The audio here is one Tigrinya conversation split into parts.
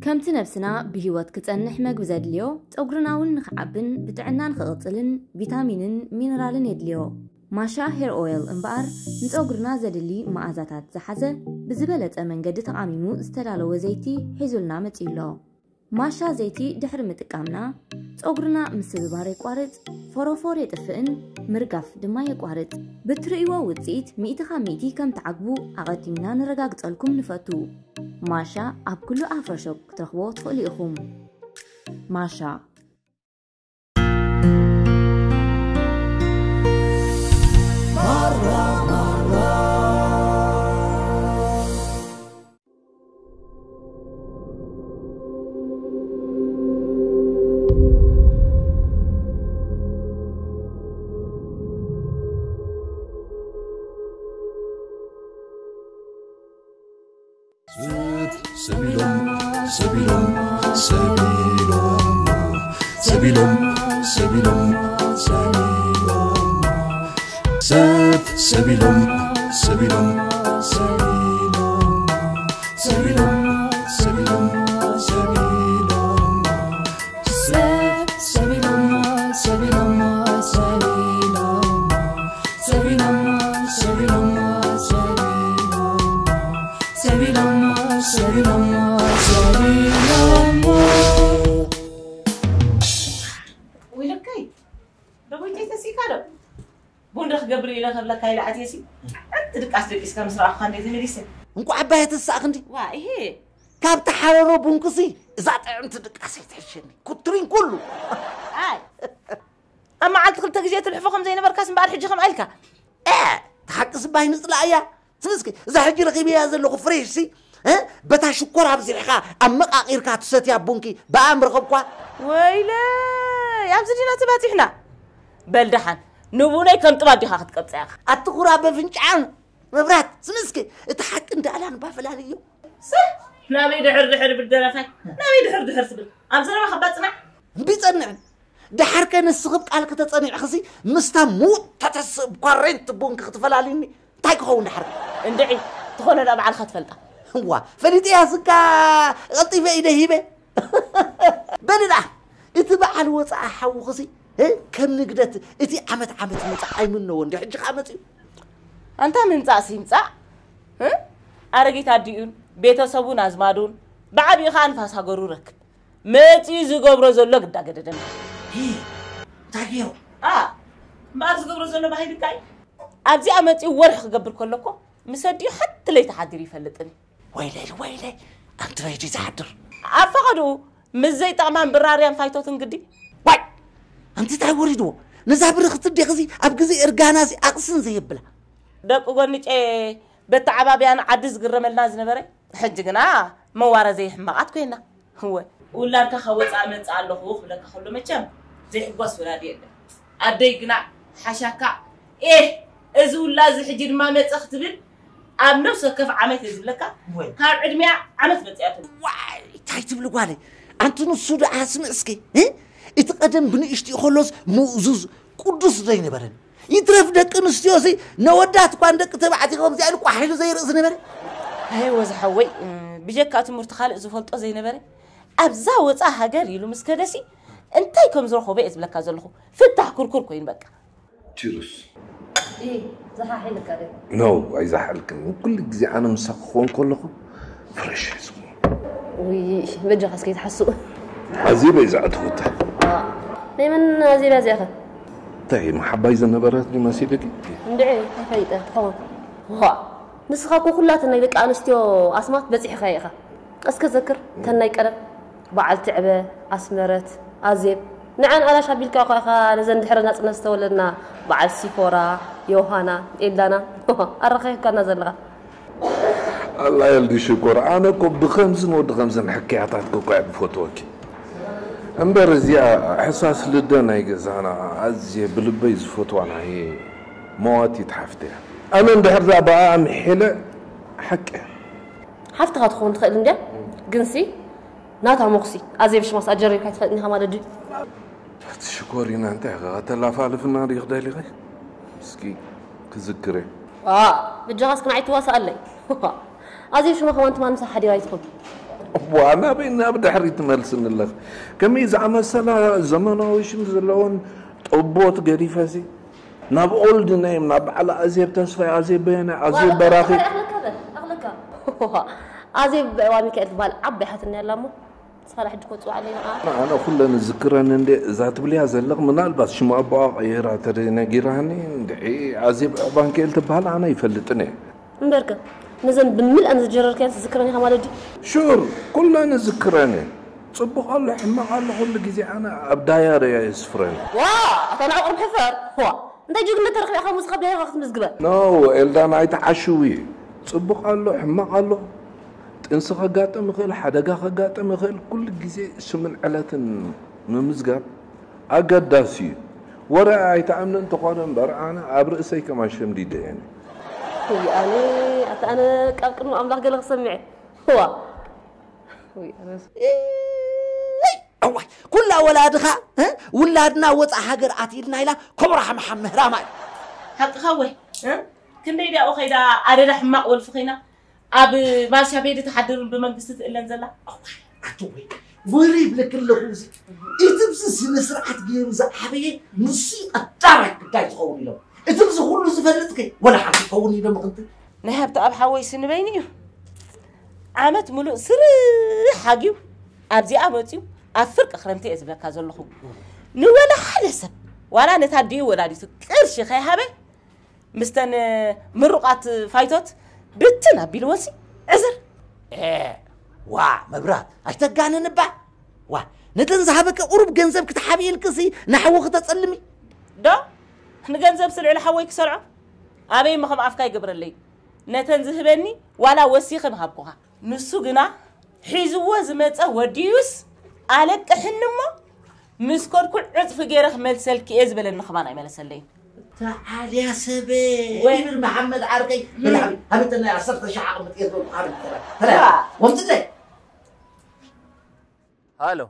ከምቲ ነብስና ብህይወት ክጸንሕ መግቢ ዘድልዮ፣ ጸጉርና እውን ንኽዓብን ብጥዕና ንኽቕጽልን ቪታሚንን ሚነራልን የድልዮ። ማሻ ሄር ኦይል እምበኣር ንጸጉርና ዘድሊ መኣዛታት ዝሓዘ ብዝበለጸ መንገዲ ተቓሚሙ ዝተዳለወ ዘይቲ ሒዙልና መጺኡ ኣሎ። ማሻ ዘይቲ ድሕሪ ምጥቃምና ጸጉርና ምስብባር የቋርጽ፣ ፎሮፎር የጥፍእን ምርጋፍ ድማ የቋርጽ። ብትርእይዎ ውጽኢት ሚእቲ ካብ ሚእቲ ከም ትዓግቡ ኣቐዲምና ነረጋግጸልኩም ንፈቱ። ማሻ ኣብ ኩሉ ኣፍሮ ሾፕ ክትረኽቦ ትኽእሉ ኢኹም። ማሻ። ሰቢሎም ሰቢሎም ሰቢሎም ሰቢሎም ሰቢሎም ሰቢሎም ሰብ ሰቢሎም ሰቢሎም ሰቢሎም ሰቢሎም ሰቢሎም ሰቢሎም ሰብ ሰቢሎም ሰቢሎም ሰቢሎም ሰቢሎም ሰቢሎም ሰቢሎም ሰቢሎም ሰቢሎም ሰቢሎም ውልከይ ደቦይተይ ተሲካ ዶ ቡንደ ክገብር ኢለ ከብለካ ኢለ ኣትየሲ ኣንቲ ድቃስ ደቂስካ ምስ ረኣኹካ እንዴ ተመሊሰ እንቋዕ ኣባየ ተሳእኽ እንዲ ዋ ይሄ ካብቲ ሓረሮ ቡንክሲ እዛ ጥዕምቲ ድቃሰይ ትሕሸኒ ኩትሪን ኩሉ ኣይ ኣብ መዓልቲ ክልተ ግዜ ትልሕፎ ከም ዘይነበርካስ እምበኣር ሕጂ ከምኣ ኢልካ እ ተሓቂ ስባይ ንፅላእ እያ ስምስኪ እዛ ሕጂ ረኺበያ ዘለኹ ፍሬሽ ሲ እ በታ ሽኮር ኣብዚሕኻ ኣመቃቂርካ ትሰትያ ቡንኪ ብኣም ረኸብኳ ወይለይ ኣብዚ ዲና ተባፂሕና በል ደሓን ንቡነይ ከም ጥባብ ዲኻ ክትቀብፀያ ኢኻ ኣትኹራ በፍንጫ መብራት ስምስኪ እቲ ሓቂ እንዳኣላ ንባፈላልዮ ናበይ ድሕር ድሕር ብል ደራፋይ ናበይ ድሕር ድሕር ትብል ኣብ ዘረባ ከባፅና እምቢ ፀንዕን ደሓርከ ንስኺ ብ ቃልኪ ተጸኒዕክሲ ምስታ ምዉት ተተስእ እኳ ሬንት ቡንኪ ክትፈላልዩኒ እንታይ ክኸውን ደሓር እንድዒ ትኾነ ዳ ባዕልኻ ትፈልጣ እዋ ፈሊጠያ ስካ ቐልጢፈ ኢደ ሂበ በሊ ደኣ እቲ በዓል ወፃኢ ሓውኽሲ ከም ንግደት እቲ ዓመት ዓመት ምፃእ ኣይምነዎ እንዲ ሕጂ ከዓ መፅዩ ኣንታ ምምፃእሲ ይምፃእ ኣረጊት ኣዲኡን ቤተሰቡን ኣዝማዱን ብዓቢኡ ከዓ ንፋስ ሃገሩ ረክብ መፂኡ ዝገብሮ ዘሎ ግዳ ገደደና። እንታይ ገይሩ? ኣ እምበኣር ዝገብሮ ዘሎ ባህሊ እንታይ? ኣብዚኣ መፂኡ ወርሒ ክገብር ከሎ እኮ ምስ ኣዲኡ ሓንቲ ለይቲ ሓዲሩ ይፈልጥን እዩ። ወይለይ ወይለይ ኣንቲ በይ ድዩ ዝሓድር? ኣብ ፈቐድኡ ምስ ዘይጠቕማን ብራርያን ፋይቶትን ግዲ። ዋይ ኣንቲ እንታይ ወሪድዎ? ነዛ ብርኽቲ ኣዴኺ እዚ ኣብ ግዜ እርጋና እዚ ኣቕስን ዘየብላ። ደቂ ጎንጨ በተዓባብያን ዓዲ ዝግረመልና ዝነበረ ሕጂ ግና መዋረ ዘይሕማቓት ኮይና። እወ። ውላድካ ካብ ወፃኢ መፅእ ኣለኹ ክብለካ ከሎ መቸም ዘይሕጎስ ወላዲ የለን። ኣደይ ግና ሓሻካ ኤህ እዚ ውላድ እዚ ሕጂ ድማ መፀ ክትብል ኣብ ነፍሲ ወከፍ ዓመት እየ ዝብለካ እወ። ካብ ዕድሚያ ዓመት መፅያትሉ። ዋይ እንታይ ትብሊ ጓለይ ኣንቲ ንሱ ደኣ ስምዕ እስኪ እ? እቲ ቀደም ብንእሽትኡ ከሎስ ምእዙዝ ቅዱስ ዘይነበረን ይትረፍ ደቂ ኣንስትዮሲ ነወዳት እኳ ንደቂ ተባዕትዮ ከምዚኣ ኢሉ ቋሕ ኢሉ ዘይርኢ ዝነበረ ኣይ ወዚ ሓወይ ብጀካ ትምህርቲ ካልእ ዝፈልጦ ዘይነበረ ኣብዛ ወፃ ሃገር ኢሉ ምስ ከደሲ እንታይ ከም ዝረኸቦ እየ ዝብለካ ዘለኹ ፍታሕ ኩርኩር ኮይኑ በቃ ችሩስ ኖ ኣይዛሓልክን ኩሉ ግዜ ኣነ ምሳኺ ክኾን ከለኹ ፍረሽ እየ ዝኸውን ውይ በጃኻ እስከ ይትሓስኡ ኣዜበ እየ ዘዕትኹታ ናይ መን ኣዜብያ እዚኣኸ እንታይ መሓባይ ዝነበረት ዶ መሲልኪ እንድዒ ተፈሊጠ ትኸውን ዋ ንስኻ እኮ ኩላተን ናይ ደቂ ኣንስትዮ ኣስማት በፂሕኻዮ ኢኻ እስከ ዘክር እተን ናይ ቀደም በዓልቲ ዕበ፣ ኣስመረት፣ ኣዜብ ንዐን ኣላሽ ኣቢልካ እኳ ኢኻ ነዘን ድሕረ ናጽነት ዝተወለድና በዓል ሲፎራ፣ ዮሃና፣ ኤልዳና ኣረኻኺብካና ዘለኻ። ኣላ ኤልዲ ሽኮር ኣነ እኮ ብኸምዝን ወዲ ኸምዝን ሕክያታትኪ እኳ እየ ዝፈትወኪ እምበር እዚኣ ሕሳስ ልደ ናይ ገዛና ኣዝየ ብልበይ ዝፈትዋ ናይ መዋቲት ሓፍቲ እያ ኣነ እንድሕር ደኣ ብኣኣ ምሒለ ሓቂ እያ ሓፍትኻ ትኸውን ትኽእል እንድያ ግንሲ ናታ ሞኽሲ ኣዜብ ሽማስ ኣጀሪርካ ኣይትፈልጥን ኢኻ ማለት ድዩ? ኣቲ ሽኮሪና እንታይ ኢኻ ከተላፋልፍና ድዩ ክደሊኺ? እስኪ ክዝክር እየ። ዋ በጃኻ እስኪ ንዓይ ትዋሳኣለይ። ኣዜብ ሽማ ከማን ትማን ምሳኻ ሓዲራ ኣይትኹን። ዋና በይ ናብ ድሕሪት ትመልስኒ ኣለኽ። ከመይ ዝኣመሰላ ዘመናዊ ሽም ዘለዎን ጠቦት ገዲፈሲ ናብ ኦልድ ኔም ናብ በዓል ኣዜብ ተስፋይ ኣዜብ በየነ ኣዜብ በራኺ ኣኽለካ በል ኣኽለካ። ኣዜብ ብዕዋ ሚካኤል ትበሃል ዓባይ ሓትኒ ኣላ እሞ ንስኻ ሕጂ ኮ ጽዋዕ ኣለይ ንዓ። ኣነ ኩለን ዝክረን እንዴ እዛ ትብልያ ዘለኽ ምናልባት ሽማ ኣቦኣ ቀይራ ተነጊራኒ እንድዒ ኣዜብ ዕባንክኤል ትበሃል ኣነ ይፈልጥን እየ። እምበርከ ነዘን ብምልኣን ዝጀረርካያን ትዝክረን ኢኻ ማለት ድዩ? ሹር ኩለን ዝክረን እየ። ጽቡቕ ኣሎ ሕማቕ ኣሎ ኩሉ ግዜ ኣነ ኣብ ዳያርያ የስፍረን። ዋ ኣታ ንዕቑር ሕፈር ዋ እንታይ ጅግነት ተረኺብካ ሙስኻ ብዳይኻ ክትምዝግበ። ኖ ኤልዳና ኣይትዓሽዊ። ጽቡቕ ኣሎ ሕማቕ ኣሎ ጥንሲ ከጋጥም ይኽእል ሓደጋ ከጋጥም ይኽእል ኩሉ ግዜ ስምን ዕለትን ምምዝጋብ ኣገዳሲ እዩ። ወረ ኣይትኣምኒ እንተኾነ እምበር ኣነ ኣብ ርእሰይ ከማን ሸምዲደ እየ። ውይ ኣነ ኣታ ኣነ ካብ ቅድሚ ኣምላኽ ገለ ክሰምዐ ዋ ውይ ኣነ እዋይ ኩላ ወላድኻ ውላድና ወፃእ ሃገር ኣትኢልና ኢላ ኮብራ ሓምሓም ምህራማ እዩ። ሓቅኻ ወይ ክንደይ ዲያኡ ከይዳ ኣደዳ ሕማቕ ወልፊ ኸይና ኣብ ማርሻ ቤዲ ትሓድርን ብመንግስቲ ትእለን ዘላ። ኣቲ ወይ ወረ ይብለክ ኣለኹ እዚ እቲ ብዚ ስነ ስርዓት ገይሩ ዝዓበየ ንሱ ቀዳማይ ጉዳይ ዝኸውን ኢሎም እቲ ብዚ ኩሉ ዝፈልጥ ከ ወላ ሓንቲ ክኸውን ኢሎም ምኽንቲ ናይ ሃብቲ ኣብ ሓወይ ስንበይኒ እዩ ዓመት ሙሉእ ስርሕ ሓግዩ ኣብዚኣ መፅዩ ኣብ ፍርቂ ክረምቲ እየ ዝብለካ ዘለኹ ንወላ ሓደ ሰብ ዋላ ነታ ኣዲኡ ወላዲቱ ቅርሺ ከይሃበ ምስተን ምሩቓት ፋይቶት ብትን ኣቢልወንሲ ዕዝር ዋ መብራት ኣይተጋንን እባ ዋ ነተን ዝሃበከ ቁሩብ ገንዘብ ክትሓብኢልክሲ ንሓዊ ክተፀልሚ ዶ ንገንዘብ ስልዕሊ ሓወይ ክሰርዖ ኣበይ ምኸም ኣፍካ ይገብረለይ ነተን ዝህበኒ ዋላ ወሲኸ ምሃብኩኻ ንሱ ግና ሒዝዎ ዝመጸ ወዲዩስ ኣለቅሕኒ እሞ ምስ ከድኩ ዕጽፊ ገይረ ክመልሰልኪ እየ ዝበለኒ ከማን ኣይመለሰለይን። ተዓልያ ሰበ ወይ። ይብል መሓመድ ዓርከይ በል ሓቢብ ሃበተና ዓሰርተ ሺሕ ዓቕሚ ጥየት በልኩ ሃበተና ተላ ወምፅለይ ሃሎ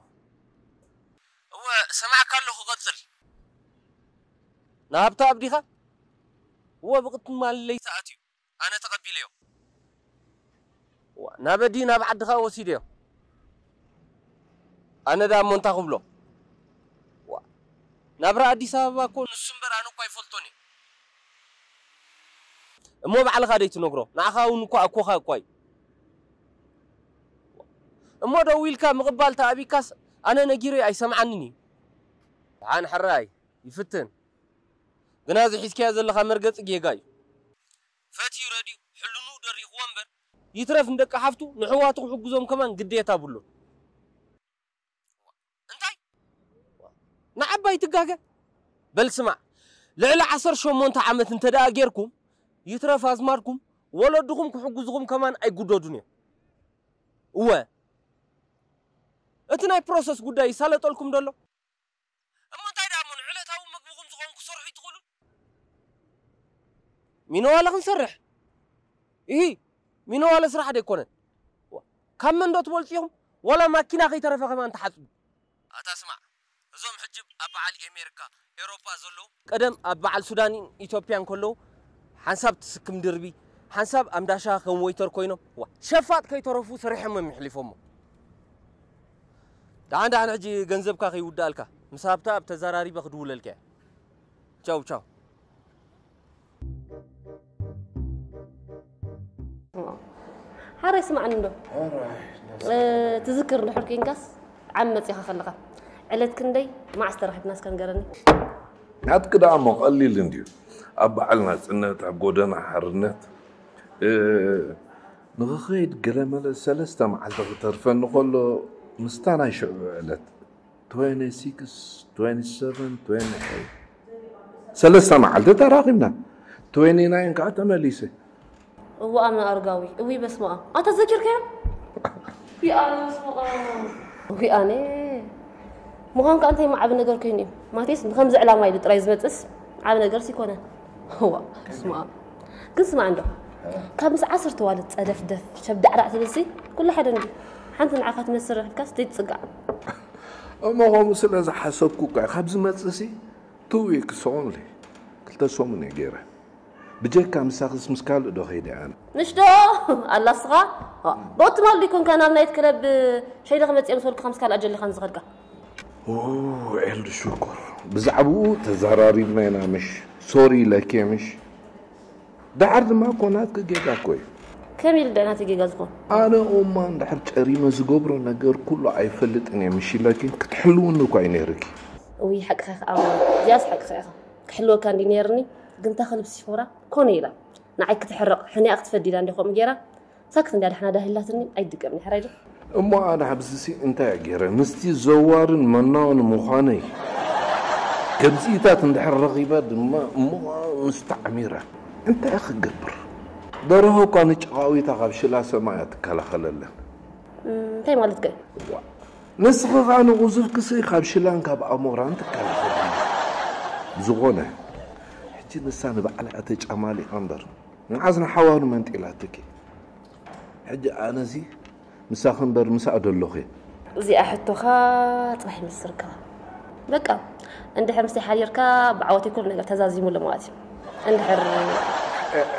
እወ ሰማዕካ ኣለኹ ቀፅል ንሃብታ ኣብዲኻ እወ ብቕትማል ለይቲ ኣትዩ ኣነ ተቐቢለዮ ናብ ኣዲ ናብ ዓድኻ ወሲደዮ ኣነ ዳ እሞ እንታ ክብሎ ናብራ ኣዲስ ኣበባ እኮ ንሱ እምበር ኣነ እኳ ኣይፈልጦን እየ እሞ ባዕልኻ ደይ ትነግሮ ንዓኻ እውን እኳ ኣኮኻ እኳ እዩ እሞ ደው ኢልካ ምቕባል ተኣቢካስ ኣነ ነጊረ ኣይሰምዓንን እዩ ደሓን ሕራይ ይፍትን ግና እዚ ሒዝካዮ ዘለኻ መርገፂ ጌጋ እዩ ፈትዩ ረድዩ ሕልንኡ ደሪኽዎ እምበር ይትረፍ ንደቂ ሓፍቱ ንሕዋቱ ክሕግዞም ከማን ግዴታ ብሉን እንታይ ንዓባይ ትጋገ በል ስማዕ ልዕሊ ዓሰርተ ሸሞንተ ዓመት እንተ ደኣ ጌርኩም ይትረፍ ኣዝማድኩም ወለድኹም ክሕግዝኹም ከማን ኣይጉደዱን እዮም እወ እቲ ናይ ፕሮሰስ ጉዳይ ይሳለጠልኩም ደሎ እሞ እንታይ ደኣ እሞ ንዕለታዊ ምግብኹም ዝኾን ክሰርሑ ይትኽእሉ ሚነዋለ ክንሰርሕ እሂ ሚነዋለ ስራሕ ዶ ኣይኮነን ካብ መን ዶ ትበልፁ ኢኹም ዋላ ማኪና ከይተረፈ ከማን ትሓፅቡ ኣታ ስማዕ እዞም ሕጂ ኣብ በዓል ኤሜሪካ ኤሮፓ ዘለዉ ቀደም ኣብ በዓል ሱዳንን ኢትዮጵያን ከለዉ ሓንሳብ ትስክም ድርቢ ሓንሳብ ኣምዳሻ ከም ወይተር ኮይኖም ሸፋጥ ከይተረፉ ሰሪሖም እዮም ይሕሊፎሞ ደሓን ደሓን ሕጂ ገንዘብካ ከይውዳእልካ ምስ ሃብታ ኣብ ተዘራሪበ ክድውለልካ እየ ቻው ቻው ሓራይ ስማዕኒ እንዶ ትዝክር እንድሕር ኮንካስ ዓም መፂኻ ከለኻ ዕለት ክንደይ መዓስ ተራኺብና እስከ ንገረኒ ናትኪ ደኣ እሞ ቀሊል እንድዩ ኣብ በዓል ናፅነት ኣብ ጎደና ሓርነት ንኽኸይድ ገለመለ ሰለስተ መዓልቲ ክተርፈኒ ከሎ ምስታ ናይ ሽዑ ዕለት twenty-six, twenty-seven, twenty-eight ሰለስተ መዓልቲ ተራኺብና twenty-nine ከዓ ተመሊሰ እዋኣም ንኣርጋዊ እዊ በስመኣም ኣታ ዘኪርካዮ ዊኣነ በስመኣም ዊኣነ ምዃን ከዓ እንታይ ዓቢ ነገር ኮይኑ እዩ ማቴስ ንከምዚ ዕላማ ኢሉ ጥራይ ዝመፅስ ዓቢ ነገርስ ይኮነን ዋ ስማ ግን ስማዕ እንዶ ካብ ምስ ዓሰርተ ዋልድ ፀደፍደፍ ሸብዳዕዳዕ ትብልሲ ኩሉ ሓደ እንዲ ሓንቲ ንዓኻ ትመስል ረኺብካስ ዘይትፅጋዕ እሞ ከምኡ ስለ ዝሓሰብኩ እኳ ካብ ዝመፅእሲ two weeks only ክልተ ሰሙን እየ ገይረ ብጀካ ምሳኽስ ምስ ካልእ ዶ ኸይደ ኣነ? ምሽ ዶ ኣላ ስኻ? ብኦቲ ማል ዲኮንካ ናብ ናይት ክለብ ሸይደ ክመጽእ ምስ በልካ ምስ ካልእ ኣጀሊኻ ዝኸድካ? ኤልዱ ሽኮር፣ ብዛዕባኡ ተዘራሪብና ኢና። ምሽ ሶሪ ኢለኪ ምሽ። ደሓር ድማ እኮ ናትኪ ጌጋ እኮ እዩ። ከመይ ኢሉ ደኣ ናተይ ጌጋ ዝኾን? ኣነ ኦማ እንድሕር ጨሪመ ዝገብሮ ነገር ኩሉ ኣይፈልጥን እየ ምሽ ኢለኪ ክትሕልውኒ እኳ እዩ ነይርኪ። እውይ ሓቅኻ ኢኻ ኣማ፣ እዚኣስ ሓቅኻ ኢኻ። ክሕልወካ እንዲ ነይርኒ፣ ግን እታ ክልብ ሲፎራ ኮነ ኢላ ንዓይ ክትሕረቕ ሕኒኣ ክትፈዲ ኢላ እንዲ ከምኡ ጌራ ሳክት እንዳ ዳሕና ዳሂላትኒ ኣይድገምኒ ሕራይ ዶ? እሞ ኣነ ሓብዝሲ እንታይ እየ ገይረ? ምስቲ ዘዋርን መናውን ምዃነይ ከምዚኢታት እንድሕር ረኺበ ድማ እሞ ምስ ተዓሚረ እንታይ ክገብር? ደርሆ እኳ ንጨቓዊታ ካብ ሽላ ሰማይ እያ ትከላኸለለን። እንታይ ማለት ከ? ንስኺ ኸኣ ንቑዙፍክሲ ካብ ሽላን ካብ ኣሞራን ትከላኸል። ብዝኾነ ሕጂ ንሳ ንባዕላ እያ ተጫማሊቓ እምበር ንዓስ ንሓዋሩ መንጢላትኪ። ሕጂ ኣነዚ ምሳኺ እምበር ምስኣ ዶ ኣለኹ እየ። እዚኣ ሕቶኻ ጽባሕ ይምስርካ። በቃ እንድሕር ምስቲ ሓዲርካ ብዓወተይ ኩሉ ነገር ተዛዚሙ ኣሎ ማለት እዩ። እንድሕር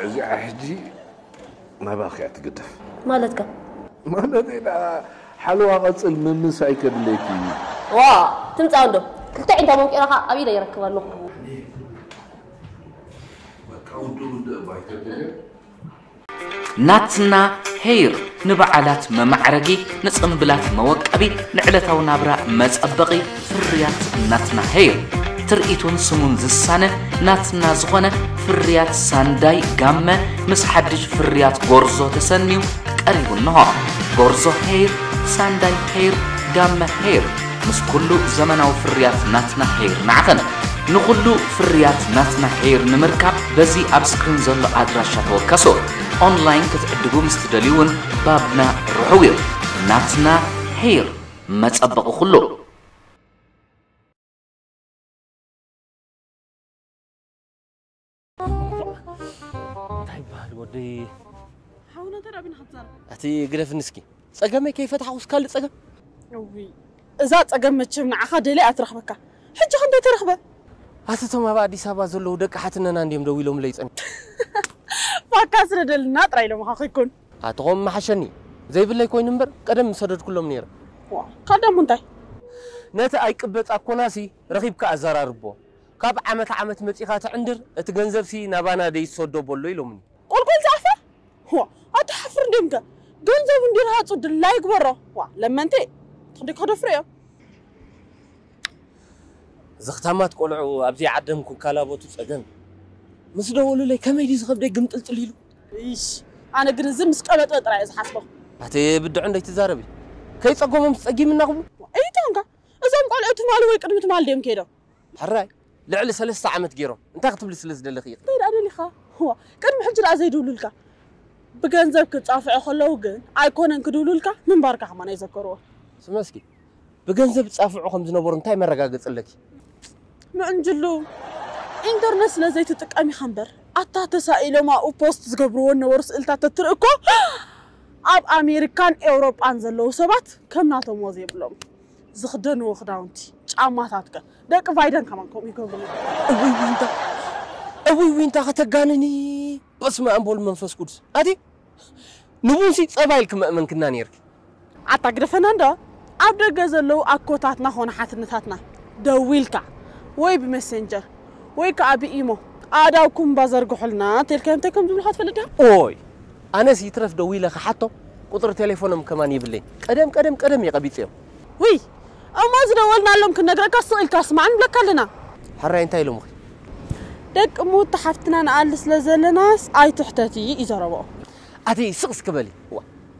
እዚኣ ሕጂ ናባኺ እያ ትግደፍ። ማለትካ? ማለተይ ደኣ ሓለዋ ቀጽል ምምስ ኣይከድለኪ እዩ። ዋ ትምጻእ እንዶ ክልተ ዒንታ መንቂራኻ ኣብ ኢደ ይረክብ ኣለኹ። ናትና ሄይር ንበዓላት መማዕረጊ፣ ንጽምብላት መወቀቢ፣ ንዕለታዊ ናብራ መጸበቒ ፍርያት ናትና ሄይር። ትርኢቱን ስሙን ዝሳነ ናትና ዝኾነ ፍርያት ሳንዳይ ጋመ ምስ ሓድሽ ፍርያት ጎርዞ ተሰንዩ ቀሪቡ እንሆ። ጎርዞ ሄይር፣ ሳንዳይ ሄይር፣ ጋመ ሄይር ምስ ኩሉ ዘመናዊ ፍርያት ናትና ሄይር ንዓኸን። ንኹሉ ፍርያት ናትና ሄይር ንምርካብ በዚ ኣብ ስክሪን ዘሎ ኣድራሻ ተወከሱ። ኦንላይን ክትዕድጉ ምስ ትደልዩ እውን ባብና ርሑው እዩ። ናትና ሄይር መጸበቒ ኩሉ። እንታይ ይበሃል ወደይ? ሓውና እንታይ ደኣ ቢና ክትዛረብ? እቲ ግደፍኒ እስኪ። ጸገመይ ከይፈታሕኩስ ካልእ ጸገም? እውይ እዛ ጸገም መቸም ንዓኻ ደልያ እያ ትረኽበካ። ሕጂ ከ እንታይ ተረኽበ? ኣቲ እቶም ኣብ ኣዲስ ኣበባ ዘለዉ ደቂ ሓትነና እንድዮም ደዊሎምለይ ጸኒሖም። ፋካ ስደደልና ጥራይ ኢሎምኻ ከይኮን። ኣቲ ከምኡ ምሓሸኒ። ዘይብለይ ኮይኑ እምበር ቀደም ምሰደድኩሎም ነይረ። ዋ፣ ካልእ ደሞ እንታይ? ነቲ ኣይቅበጽ ኣኮናሲ ረኺብካ ኣዘራርቦ። ካብ ዓመት ዓመት መጺኻ ትዕንድር፣ እቲ ገንዘብሲ ናባና ደይትሰዶ በሎ ኢሎምኒ። ቆልቆል ዝኣፈ? ዋ፣ ኣትሓፍር እንድዮምከ? ገንዘቡ እንድዩ ረሃጹ ድላዩ ይግበሮ። ዋ፣ ለመንቲ ክንደይ ከደፍሩ እዮም። ዘኽታማት ቆልዑ ኣብዘይ ዓደም ክካላበቱ ጸገም። ምስ ደወሉለይ ከመይ ድዩ ዝኸብደይ ግምጥልጥል ኢሉ። እሽ፣ ኣነ ግን እዚ ምስ ቀበጠ ጥራይ እየ ዝሓስቦ። ኣቲ ብድዑ እንደይ ትዛረቢ። ከይጸገሞም ጸጊምና ክብሉ። እይትኾንካ። እዞም ቆልዑ ትማሊ ወይ ቅድሚ ትማሊ ድዮም ከይዶም? ሕራይ። ልዕሊ ሰለስተ ዓመት ገይሮም። እንታይ ክትብሊ ስለ ዝደለኺ ኢኺ? እንታይ ደኣ ደሊኻ? ዋ፣ ቅድሚ ሕጂ ደኣ ዘይድውሉልካ። ብገንዘብ ክጻፍዑ ከለዉ ግን ኣይኮነን ክድውሉልካ፣ ምንባርካ ከማን ኣይዘከርዎ። ስሚ እስኪ፣ ብገንዘብ ይጻፍዑ ከም ዝነበሩ እንታይ መረጋገጺ ኣለኪ? ምዕንጅሉ፣ ኢንተርነት ስለ ዘይትጥቀም ኢኻ እምበር፣ ኣታ ተሳኢሎም ኣብኡ ፖስት ዝገብርዎ ዝነበሩ ስእልታት ተትርኢ እኮ፣ ኣብ ኣሜሪካን ኤውሮጳን ዘለዉ ሰባት ከም ናቶም ወዝ የብሎም። ዝኽደንዎ ክዳውንቲ፣ ጫማታት ከ ደቂ ቫይደን ከማን ከምኡ ይገብሩ። እውይ ዊንታ እውይ ዊንታ ከተጋንኒ። በስመ ኣብ ወልድ መንፈስ ቅዱስ ኣቲ ንቡንሲ ጸባ ኢልኪ መእመንክና ነይርኪ። ኣታ ግደፈና እንዶ ኣብ ደገ ዘለዉ ኣኮታትና ኾነ ሓትነታትና ደዊልካ ወይ ብመሴንጀር ወይ ከዓ ብኢሞ ኣእዳውኩም እባ ዘርግሑልና እንተልካዮም እንታይ ከም ዝብሉኻ ትፈልጥ ዲኻ? ኦይ ኣነስ ይትረፍ ደዊለ ክሓቶም ቁፅሪ ቴሌፎኖም ከማን የብለይን። ቀደም ቀደም ቀደም እየ ቀቢፀዮም። ውይ እሞ ዝደወልናሎም ክንነግረካ ስቕ ኢልካ ስማዕ ንብለካ ኣለና። ሕራይ እንታይ ኢሎምኺ? ደቂ ሙት ሓፍትና ንኣሊ ስለ ዘለናስ ኣይትሕተቲ እዩ ዘረብኦም። ኣቲ ስቕ እስኪ በሊ። ዋ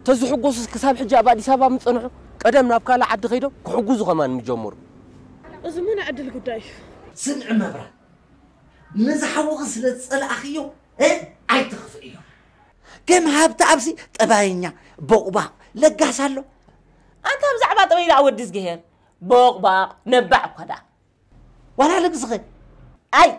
ተዝሕጎሱስ ክሳብ ሕጂ ኣብ ኣዲስ ኣበባ ምጸንሑ። ቀደም ናብ ካልእ ዓዲ ከይዶም ክሕጉዙ ከማን ምጀመሩ። እዚ ምን ዕድል ጉዳይ እዩ። ስምዒ መብራት ነዚ ሓውኺ ስለ ዝጸላእኽዮ እ ኣይትኽፍእዮ። ከም ሃብተኣብሲ ጠባየኛ፣ ቦቕባቕ፣ ለጋስ ኣሎ። ኣንታ ብዛዕባ ጠበይ ደኣ ወዲ እዝግሄር ቦቕባቕ ነባዕ እኳ ደኣ። ዋላ ልግስኸ? ኣይ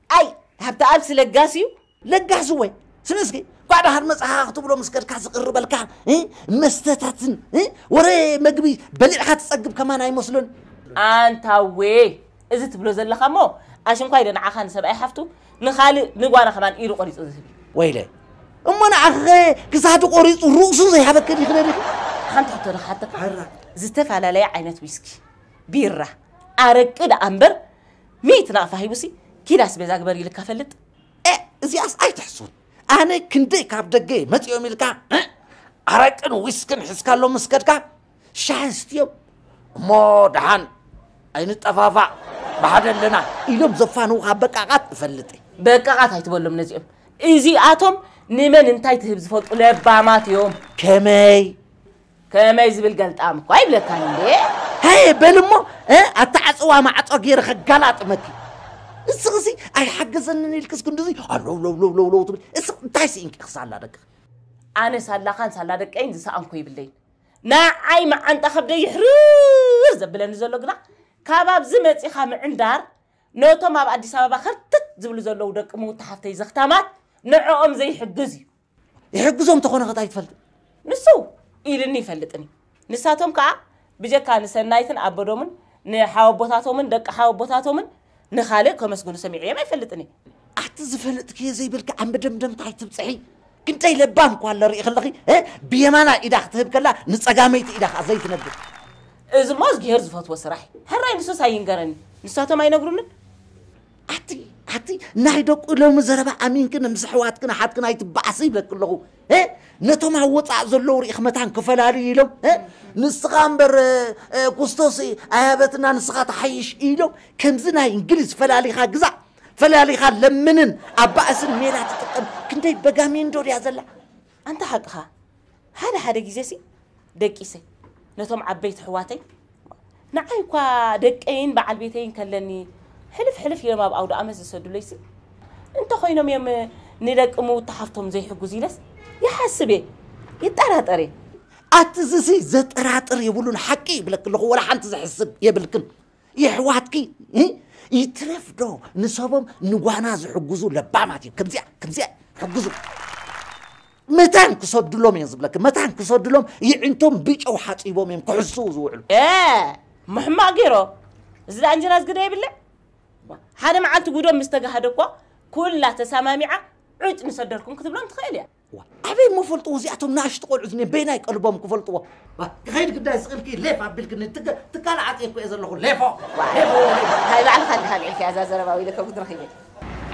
ኣይ ሃብተኣብሲ ለጋስ እዩ። ለጋስ ወይ ስሚ እስኪ ኳዕ ደሓር መጻኻ ክትብሎ ምስ ከድካ ዝቕርበልካ እ መስተታትን እ ወረ መግቢ በሊዕካ ትጸግብ ከማን ኣይመስሉን። ኣንታ ወ እዚ ትብሎ ዘለኻ እሞ ኣሽንኳይ ዶ ንዓኻ ንሰብኣይ ሓፍቱ ንኻልእ ንጓና ከማን ኢዱ ቆሪጹ ዝህብ እዩ። ወይለ እሞ ንዓኸ ክሳዱ ቆሪፁ ርእሱ ዘይሃበከ ዲኺ ነዲኺ? ሓንቲ ሕቶ ዶ ክሓተካ? ሕራ። ዝተፈላለየ ዓይነት ዊስኪ፣ ቢራ፣ ኣረቂ ደኣ እምበር ሚእቲ ናቕፋ ሂቡሲ ኪዳ ኣስቤዛ ግበር ኢልካ ፈልጥ? እ እዚኣስ ኣይትሕስውን። ኣነ ክንደይ ካብ ደገ መፂኦም ኢልካ እ? ኣረቅን ዊስክን ሒዝካሎም ምስ ከድካ ሻሂ ስትዮም እሞ ደሓን ኣይንጠፋፋእ ብሓደ ኣለና ኢሎም ዘፋንዉኻ በቃቓት እፈልጥ እየ። በቃቓት ኣይትበሎም ነዚኦም። እዚኣቶም ንመን እንታይ ትህብ ዝፈልጡ ለባማት እዮም። ከመይ? ከመይ ዝብል ገልጣም እኳ ይብለካን እንዴ። ሃየ በል እሞ እ? ኣተዓፅዋ ማዕፆ ገይረ ከጋላጥመኪ። እስኽሲ ኣይሓገዘንን ኢልክስ ክንድዚ ኣለውለውለውለውለው ትብል። እስኽ እንታይ ስኢንኪ ክሳላ ደቅኺ? ኣነ ሳላኻን ሳላ ደቀይን ዝሰኣንኩ ይብለይን። ንዓይ መዓንጣ ከብደይ ይሕርር ዘብለኒ ዘሎ ግና ካብ ኣብዚ መጺኻ ምዕንዳር ነቶም ኣብ ኣዲስ ኣበባ ከርትት ዝብሉ ዘለዉ ደቂ ምውቲ ሓፍተይ ዘኽታማት ንዕኦም ዘይሕግዝ እዩ። ይሕግዞም ተኾነ ኸታ ይትፈልጥ። ንሱ ኢልኒ ይፈልጥኒ። ንሳቶም ከኣ ብጀካ ንሰናይትን ኣበዶምን ንሓወቦታቶምን ደቂ ሓወቦታቶምን ንኻልእ ከመስግኑ ሰሚዐዮም ኣይፈልጥን እየ። ኣቲ ዝፈልጥክዮ ዘይብልኪ ኣብ መደምደምታ ኣይትብፅሒ። ክንደይ ለባም እኳ ኣሎ ርኢ ከለኺ እ? ብየማና ኢዳ ክትህብ ከላ ንፀጋመይቲ ኢዳ ከዓ ዘይትነብር። እዚ እሞ እዝግሄር ዝፈትዎ ስራሕ እዩ። ሕራይ ንሱስ ኣይንገረኒ። ንሳቶም ኣይነግሩንን። ኣቲ ኣቲ ናይ ደቁ ሎሚ ዘረባ ኣሚንክን ምስ ኣሕዋትክን ኣሓትክን ኣይትበኣሲ ይብለኪ ኣለኹ። እ? ነቶም ኣብ ወፃእ ዘለዉ ርኢኽ መታን ክፈላልዩ ኢሎም እ? ንስኻ እምበር እ፣ ኩስቶስ ኣያበትና ንስኻ ትሓይሽ ኢሎም ከምዚ ናይ እንግሊዝ ፈላሊኻ ግዛእ ፈላሊኻ ለምንን ኣባእስን ሜላ ትጥቀም ክንደይ በጋሜን ዶ ድያ ዘላ ኣንታ ሓቅኻ ሓደ ሓደ ግዜሲ ደቂሰ ነቶም ዓበይቲ ኣሕዋተይ ንዓይ እኳ ደቀይን በዓል ቤተይን ከለኒ ሕልፍ ሕልፍ ኢሎም ኣብ ኣውደ ኣመት ዝሰዱለይሲ እንተኾይኖም እዮም ንደቂ ምውቲ ሓፍቶም ዘይሕጉዝ ኢለስ ይሓስብ እየ ይጠራጠር እየ ኣቲ እዚሲ ዘጠራጥር የብሉን ሓቂ ይብለኪ ኣለኹ ወላ ሓንቲ ዘሕስብ የብልክን የሕዋትኪ እ? ይትረፍ ዶ ንሰቦም ንጓና ዝሕግዙ ለባማት እዮም። ከምዚኣ ከምዚኣ ሕግዙ። መታን ክሰድሎም እዮም ዝብለኪ። መታን ክሰድሎም ይዕንቶም ብጨው ሓፂቦም እዮም ክሕስው ዝውዕሉ። እ፣ ምሕማቕ ገይሮ። እዚ ደኣ እንጀራ ዝግደ ይብልዕ። ሓደ መዓልቲ ጉዶም ምስ ተጋሃደ እኮ ኩላ ተሰማሚዓ ዑጭ ንሰደልኩም ክትብሎም ትኽእል እያ። ዋ፣ ኣበይ እሞ ፈልጥዎ እዚኣቶም ንኣሽቱ ቆልዑ ዝኔ በይናይ ቀልቦም ክፈልጥዎ። ዋ፣ ክኸይድ ግዳይ ስቕልኪ ሌፍ ኣቢልክኒ ትከ- ትካል ዓጽየ እኮ እየ ዘለኹ ሌፎ። ዋ፣ ሌፎ፣ ሌፎ። ሃይ ባዕልኻ እንዲኻ ኣልዒልካያ እዛ ዘረባ ወይለከ ክትረኺበ።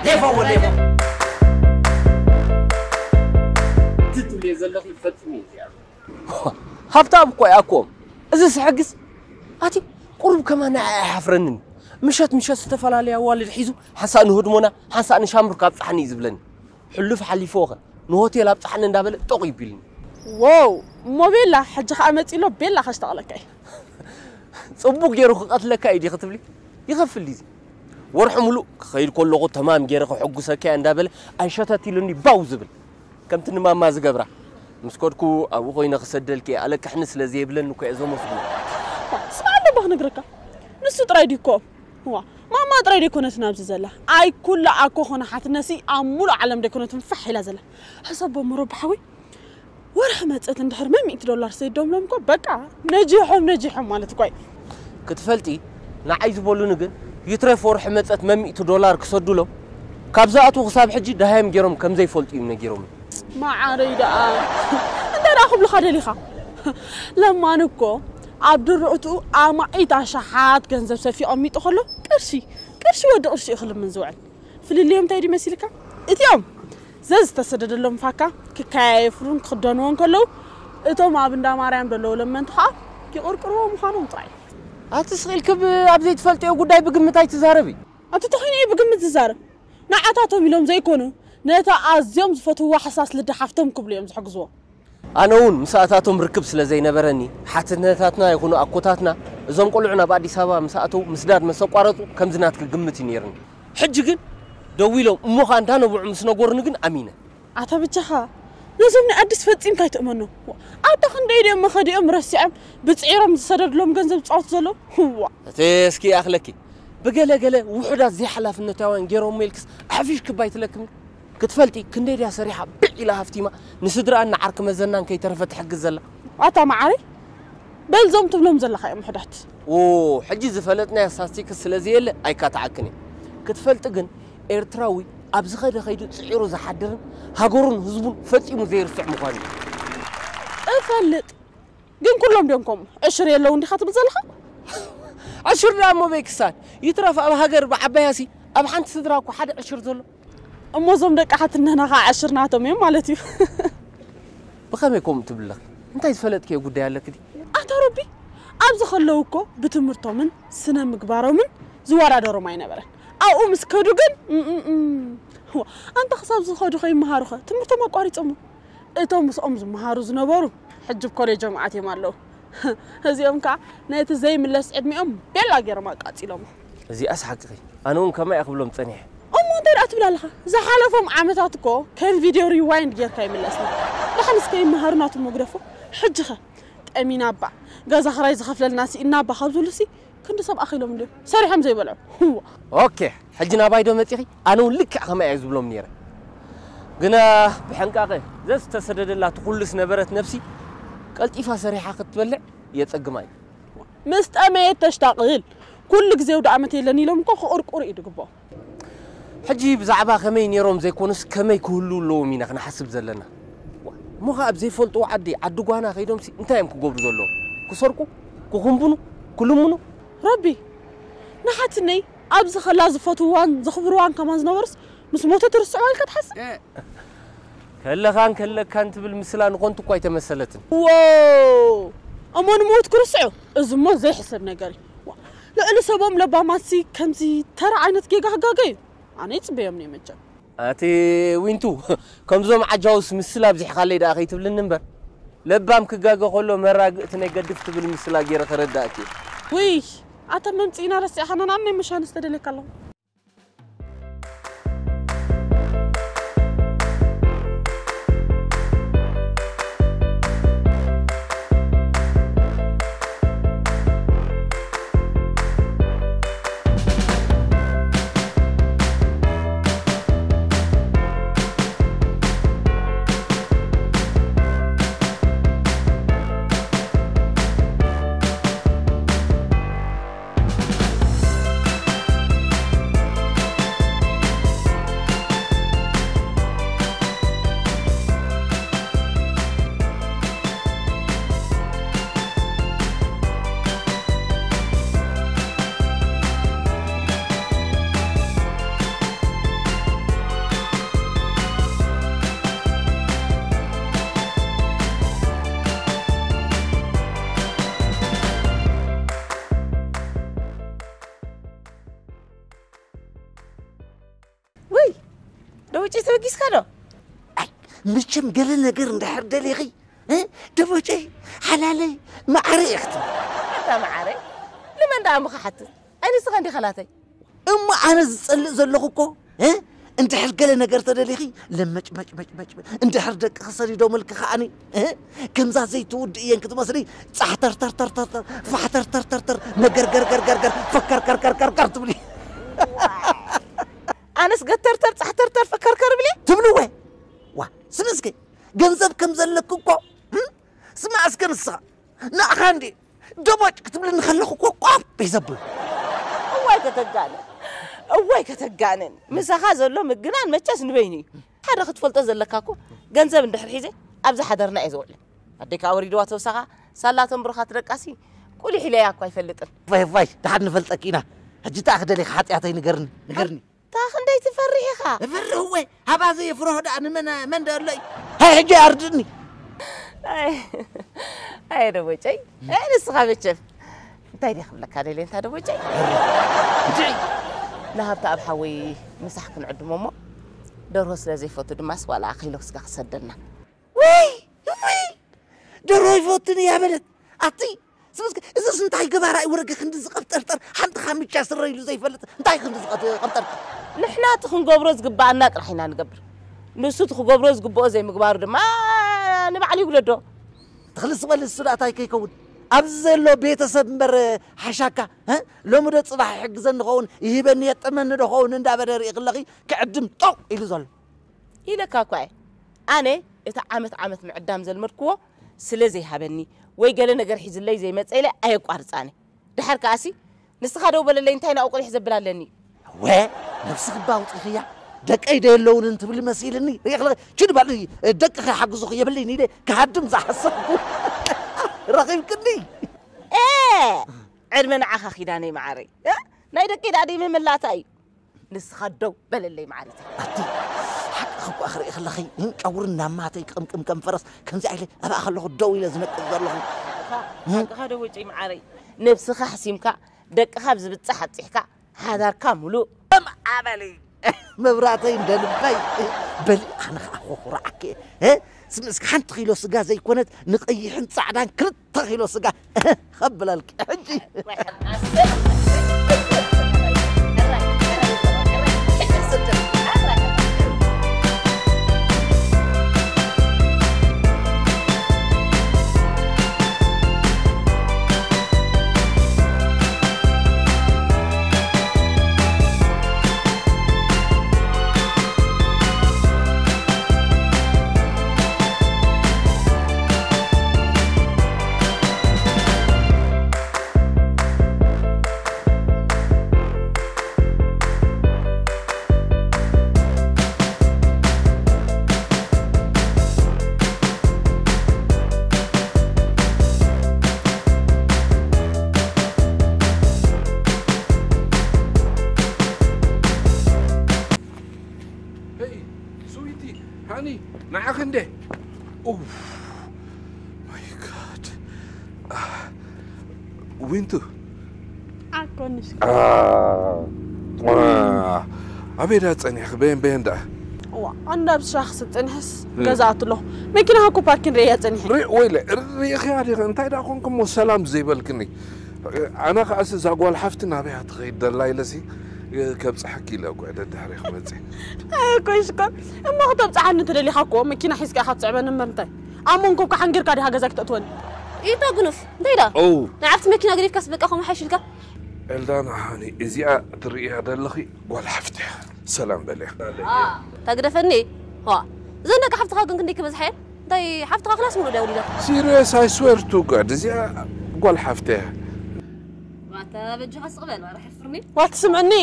ሌፎ፣ ሌፎ። እቲ ትብልዮ ዘለኺ ፈጺሙ እዩ እዚኣ። ሃብታም እኮ ይኣክቦም። እዚስ ሕግስ ኣቲ ቁሩብ ከማን ንዓይ ኣይሓፍረንን። ምሸት ምሸት ዝተፈላለያ ኣዋልድ ሒዙ ሓንሳእ ንህድሞና ሓንሳእ ንሻምብር ካብ ጻሕኒ እዩ ዝብለኒ። ሕሉፍ ሓሊፍዎ ኸ ንሆቴል ኣብጽሓኒ እንዳበለ ጠቕ እዩ ቢሉኒ። ዎው እሞ ቤላ ሕጂ ኸኣ መጺእሎ ቤላ ከሽተቕለካ እዩ። ጽቡቕ ገይሩ ክቐትለካ እዩ ዲኺ ትብሊ? ይኸፍል ድዩ እዚ? ወርሒ ሙሉእ ክኸይድ ከለኹ ተማም ገይረ ከሐጉሰካ እየ እንዳበለ ኣይሸተት ኢሉኒ ባው ዝብል። ከምቲ ንማማ ዝገብራ። ምስ ከድኩ ኣብኡ ኮይነ ክሰደልኪ እየ ኣለቅሕኒ ስለ ዘየብለኒ እኮ እየ ዘመስግኖ። ስማዕ ኣለባ ክነግረካ። ንሱ ጥራይ ድዩ እኮ? እዋ ማማ ጥራይ ደይኮነትን ኣብዚ ዘላ። ኣይ ኩላ ኣኮ ኾነ ሓትነሲ ኣብ ሙሉእ ዓለም ደይኮነትን ፋሕ ኢላ ዘላ። ሕሰቦ ሙሩብ ሓወይ። ወርሒ መጸት እንድሕር መን ሚእቲ ዶላር ሰዲዶምሎም እኮ በቃ ነጂሖም ነጂሖም ማለት እኮ እዩ። ክትፈልጢ ንዓይ ዝበሉኒ ግን ይትረፍ ወርሒ መጸት መን ሚእቲ ዶላር ክሰዱሎም ካብ ዝኣትዉ ክሳብ ሕጂ ደሃዮም ገይሮም ከም ዘይፈልጡ እዮም ነጊሮምኒ። መዓረይ ደኣ እንታይ ደኣ ክብሉኻ ደሊኻ? ለማኒ እኮ ኣብ ድርዕትኡ ኣማኢት ኣሽሓት ገንዘብ ሰፊዩ ኣቐሚጡ ከሎ ቅርሺ ቅርሺ ወዲ ቅርሺ እዩ ክልምን ዝውዕል። ፍልልዮም እንታይ ድዩ መሲልካ? እቲኦም ዘዝተሰደደሎም ፋካ ክከያየፍሉን ክኽደንዎን ከለዉ እቶም ኣብ እንዳ ማርያም ዘለዉ ለመንቲ ኸዓ ይቕርቅርዎ ምዃኖም ጥራይ። ኣቲ ስቕ ኢልኪ ብ- ኣብ ዘይትፈልጥዮ ጉዳይ ብግምት ኣይትዛረቢ። ኣቲ ተኾይነ እየ ብግምት ዝዛረብ። ንዓታቶም ኢሎም ዘይኮኑ ነታ ኣዝዮም ዝፈትውዋ ሕሳስ ልደ ሓፍቶም ክብሉ እዮም ዝሕግዝዎ። ኣነ እውን ምስኣታቶም ርክብ ስለ ዘይነበረኒ፣ ሓትነታትና ይኹኑ ኣኮታትና እዞም ቆልዑ ናብ ኣዲስ ኣበባ ምስ ኣተዉ ምስዳድ መስ ኣቋረጹ ከምዚ ናትኪ ግምት እዩ ነይርኒ። ሕጂ ግን ደዊሎም እሞኻ እንዳነብዑ ምስ ነገሩኒ ግን ኣሚነ። ኣታ በጃኻ ነዞም ናይ ኣዲስ ፈጺምካ ኣይትእመኖም። ኣታ ክንደይ ድዮም መኸዲኦም ረሲዖም ብጽዒሮም ዝሰደድሎም ገንዘብ ዝጻወቱ ዘለዉ? ዋእ። እተ እስኪ ይኣኽለኪ። ብገለ ገለ ውሑዳት ዘይሓላፍነታውያን ገይሮሞ ኢልክስ ኣሕፊሽኪ እባ ኣይትለክምኒ። ክትፈልጢ ክንደይ ድያ ሰሪሓ ብዕ ኢላ ሃፍቲማ ንስድርኣን ንዓርኪ መዘናን ከይተረፈ ትሕግዝ ዘላ። ኣታ መዓረይ በል ዞም ትብሎም ዘለኻ እዮም ውሑዳት። ዎ ሕጂ ዝፈለጥናዮ ስታስቲክስ ስለ ዘየለ ኣይካትዓክን እየ። ክትፈልጢ ግን፣ ኤርትራዊ ኣብ ዝኸደ ከይዱ ጽዒሩ ዝሓድርን ሃገሩን ህዝቡን ፈጺሙ ዘይርስዕ ምዃኑ እዩ። እፈልጥ። ግን ኩሎም ድዮም ከምኡ? ዕሽር የለውን ዲኻ ትብል ዘለኻ? ዕሽር ደኣ እሞ በይ ክሳን ይትረፍ ኣብ ሃገር ብዓባያሲ ኣብ ሓንቲ ስድራ እኮ ሓደ ዕሽር ዘሎ። እሞ እዞም ደቂ ሓትነና ኸዓ ዕሽር ናቶም እዮም ማለት እዩ። ብኸመይ ከምኡ ትብለኺ? እንታይ ዝፈለጥክዮ ጉዳይ ኣለኪ ድዩ? ኣታ ረቢ ኣብዚ ከለዉ እኮ ብትምህርቶምን ስነ ምግባሮምን ዝወዳደሮም ኣይነበረን። ኣብኡ ምስ ከዱ ግን እም፣ እም፣ እም። ዋ፣ ኣንታ ክሳብ ዝኸዱ ከይመሃሩኸ ትምህርቶም ኣቋሪጾሞ። እቶም ምስኦም ዝመሃሩ ዝነበሩ ሕጂ ኣብ ኮሌጆም ኣትዮም ኣለዉ። እዚኦም ከዓ ነቲ ዘይምለስ ዕድሚኦም ቤላ ገይሮም ኣቃጺሎሞ። እዚኣስ ሓቅኺ። ኣነ እውን ከማይ እየ ክብሎም ጸኒሐ። እሞ እንታይ ደኣ ትብል ኣለኻ? ዝሓለፎም ዓመታት እኮ ከም ቪድዮ ሪዋይንድ ጌርካ ይምለስና። ደሓንስ ከይመሃሩ ናቱ መግደፎ። ሕጂኸ ጠሚና እባ ገዛ ኽራይ ዝኸፍለልና ስኢንና እባ ካብ ዝብሉሲ ክንዲ ሰብ ኣኺሎም እንድዮም ሰሪሖም ዘይበልዑ። ህዋ። ኦኬ፣ ሕጂ ናባይ ዶ መጺኺ? ኣነ እውን ልክዕ ከማይ እየ ዝብሎም ነይረ። ግና ብሕንቃቐ ዘዝተሰደደላ ትኹልስ ነበረት ነብሲ ቀልጢፋ ሰሪሓ ክትበልዕ የጸግማ እዩ። ምስ ጠመየት ተሽታቕል። ኩሉ ግዜ ውደ ኣመት የለን ኢሎም እኮ ክቕርቁሩ እዩ ድግብኦም። ሕጂ ብዛዕባ ከመይ ነይሮም ዘይኮኑስ ከመይ ክህልዉ ኣለዎም ኢና ክንሓስብ ዘለና። እሞ ኸኣ ኣብ ዘይፈልጥዎ ዓዲ፣ ዓዲ ጓና ከይዶምሲ እንታይ እዮም ክገብሩ ዘለዎም? ክሰርቁ? ክኹንብኑ? ክልምኑ? ረቢ፣ ንሓትነይ ኣብዚ ኸላ ዝፈትውዋን ዘኽብርዋን ከማን ዝነበሩስ ምስ ሞተት ትርስዕዋ ኢልካ ትሓስብ? ከለኻን ከለካን ትብል ምስላ ንኾንቱ እኳ ኣይተመሰለትን። ዎ እሞ ንሞት ክርስዑ እዚ እሞ ዘይሕሰብ ነገር እዩ። ዋ፣ ልዕሊ ሰቦም ለባማትሲ ከምዚ ተራ ዓይነት ጌጋ ክጋገዩ ኣነ ይጽበዮም ነይ መቸም። ኣቲ ዊንቱ ከምዞም ዓጃውስ ምስላ ኣብዚሕኻለይ ደኣ ከይትብልኒ እምበር ለባም ክጋገ ከሎ መራግእቲ ናይ ገድፍ ትብል ምስላ ገይረ ከረዳእኪ። ውይ ኣተ መምጽኢና ረሲዕኻና ናብ ናይ መሻን ዝተደለካ ኣለኹ። ውይ ደውጨይ ተበጊስካ ዶ? ኣይ መቸም ገለ ነገር እንድሕር ደሊኺ እ ደቦጨይ ሓላለይ ማዓረይ ኢኺ ትብሊ። ኣታ ማዓረይ ንመን ደኣ እሞ ክሓትት? ኣይ ንስኻ እንዲኻ ናተይ። እሞ ኣነ ዝጸልእ ዘለኹ እኮ እ እንድሕር ገለ ነገር ተደሊኺ ለመጭመጭመጭመጭ እንድሕር ደቅኺ ሰዲዶምልኪ ከኣኒ እ ከምዛ ዘይትውድእ እየን ክትመስሊ ጻሕተርተርተርተርተር ፋሕተርተርተርተር መገርገርገርገርገር ፈከርከርከርከርከር ትብሊ። ኣነስ ገተርተር ጻሕተርተር ፈከርከር ብሊ ትብልወ ዋ ስምስኪ ገንዘብ ከም ዘለክ እኮ ስማ እስከ ንስኻ ንኣኻ እንዲ ደቦጭ ክትብልኒ ከለኹ እኮ ቋፍ እዩ ዘብል። እዋይ ከተጋንን እዋይ ከተጋንን ምሳኻ ዘሎ ምግናን መቸስ ንበይኑ እዩ። ሓደ ክትፈልጦ ዘለካ እኮ ገንዘብ እንድሕር ሒዘ ኣብዚ ሓደርና እየ ዝውዕል። ኣደይ ከዓ ወሪድዋ ተውሳኻ ሳላቶም ብሩኻት ደቃሲ ቁሊሕ ኢለያ እኳ ኣይፈልጥን። ፋይ ፋይ ደሓን ንፈልጠኪ ኢና። ሕጂ ተኣ ክደሊኻ ሓጢኣተይ ንገርኒ ንገርኒ። እታ ክንደይ ትፈርሕ ኢኻ። እፈርህ ወ ሃባ ዘየፍርሆ ደኣ ንመን መን ዶ ኣሎ እዩ። ሃይ ሕጂ ኣርድእኒ። ኣይ ኣይ ደቦጨይ ኣይ ንስኻ መቸም እንታይ ድየ ክብለካ ደልየ እንታ ደቦጨይ። ንሃብተኣብ ሓወይ ምሳሕ ክንዕድሞ እሞ ደርሆ ስለ ዘይፈቱ ድማስ ዋላ ኣኺሎ ስጋ ክሰደልና። ውይ ውይ ደርሆ ይፈቱን እያ በለት ኣቲ ስምስክ እዝስ እንታይ ገባራ እዩ ወረገ ክንዲ ዝቐብጠርጠር ሓንቲ ካምቻ ስረ ኢሉ ዘይፈልጥ እንታይ ክንዲ ዝቐብጠርጠር ንሕና እቲ ክንገብሮ ዝግባኣና ጥራሕ ኢና ንገብር ንሱ እቲ ክገብሮ ዝግብኦ ዘይምግባሩ ድማ ንባዕሉ ይጉደዶ ተኽልስ በል እሱ ደኣ እንታይ ከይከውን ኣብዚ ዘሎ ቤተሰብ እምበር ሓሻካ እ? ሎሚ ዶ ፅባሕ ይሕግዘኒ ኸውን ይህበኒ የጥመኒ ዶ ኸውን እንዳበለ ርኢ ክለኺ ክዕድም ጠው ኢሉ ዘሎ ኢለካ እኳ እየ ኣነ እቲ ዓመት ዓመት ምዕዳም ዘልመድክዎ ስለ ዘይሃበኒ ወይ ገለ ነገር ሒዝለይ ዘይመፀ ኢለ ኣየቋርፃነ ድሓር ከኣሲ ንስኻ ደው በለለይ እንታይ ናብኡ ቁሊሕ ዘብል ኣለኒ ወ ነብስኺ እባ ኣውፂኽያ፣ ደቀይ ዶ የለውንን ትብሊ መሲልኒ። ሪእኽለ ችድ በሊ፣ ደቅኺ ሓግዙኺ የብለይን ኢለ ክሃድም ዝሓሰብኩ ረኺብክኒ። ኤ ዕድመ ንዓኻ ኪዳነይ መዓረይ። እ? ናይ ደቀይ ደኣ ደይ ምምላታ እዩ። ንስኻ ደው በለለይ መዓሪት። ኣቲ ሓቅኺ እኳ ክርኢ ከለኺ ጨጉሪ እናማተይ ቅምቅም ከም ፈረስ ከምዚ ኢለ ኣብኣ ከለኹ ደው ኢለ ዝነቅዝ ዘለኹ። ሓቅኻ ደወጨይ መዓረይ። ነብስኻ ሕሲምካ ደቅኻ ኣብ ዝብጻሕ ኣብጺሕካ ሓዳርካ ሙሉእ ከም ኣበሊ መብራተይ እንደ ልበይ በሊ ኣነ ከዓ ኮኩራዓኪ እ ስምስኪ ሓንቲ ኪሎ ስጋ ዘይኮነት ንቀይሕን ጻዕዳን ክልተ ኪሎ ስጋ እ ከብለልኪ ሕጂ Hey, sweetie, honey, ንዓኺ እንዴ? ኡፍ፣ my God። ዊንቱ። ኣኮንሽ ኣበይ ዳ ጸኒሕኺ? በየን በየን ደኣ? ዋ ኣንዳ ብሻኽ ስጽንሕስ ገዛኣት ኣለኹ። መኪና ሃኩ ፓርኪን ርእያ ጸኒሐ። ሪ- ወይለ ርኢኽያ ዲኺ? እንታይ ደኣ ኮንኩ እሞ ሰላም ዘይበልክኒ? ኣነ ከኣስ እዛ ጓል ሓፍቲ ናበያ ትኸይድ ደላ ኢለሲ ከብፅሐኪ ኢለ እኮ እየ ደድሕሪ ክመፅእ። ኣኮሽኮ እሞ ክተብፅሓኒ ትደሊኻ እኮ መኪና ሒዝካ ኢኻ ትስዕበኒ እምበር እንታይ ኣብ መንኮብካ ሓንጊርካ ዲኻ ገዛ ክተእትወኒ? ኢታ ጉኑፍ እንታይ ዳ ኦ ንዓብቲ መኪና ገዲፍካስ በቃ ከምኡ ሓይሽ ኢልካ ኤልዳና ሃኒ እዚኣ ትርእያ ደለኺ ጓል ሓፍቲ እያ። ሰላም በልያ። ተግደፈኒ ዋ እዘን ደቂ ሓፍትኻ ግን ክንደይ ክበዝሓ እየን እንታይ ሓፍትኻ ክላስ ሙሉእ ድያ ወሊዳ serious I swear to God እዚኣ ጓል ሓፍቲ እያ። ዋታ በጃኻ ስቕ በል ኣረ ሕፍርኒ ዋ ትስምዕኒ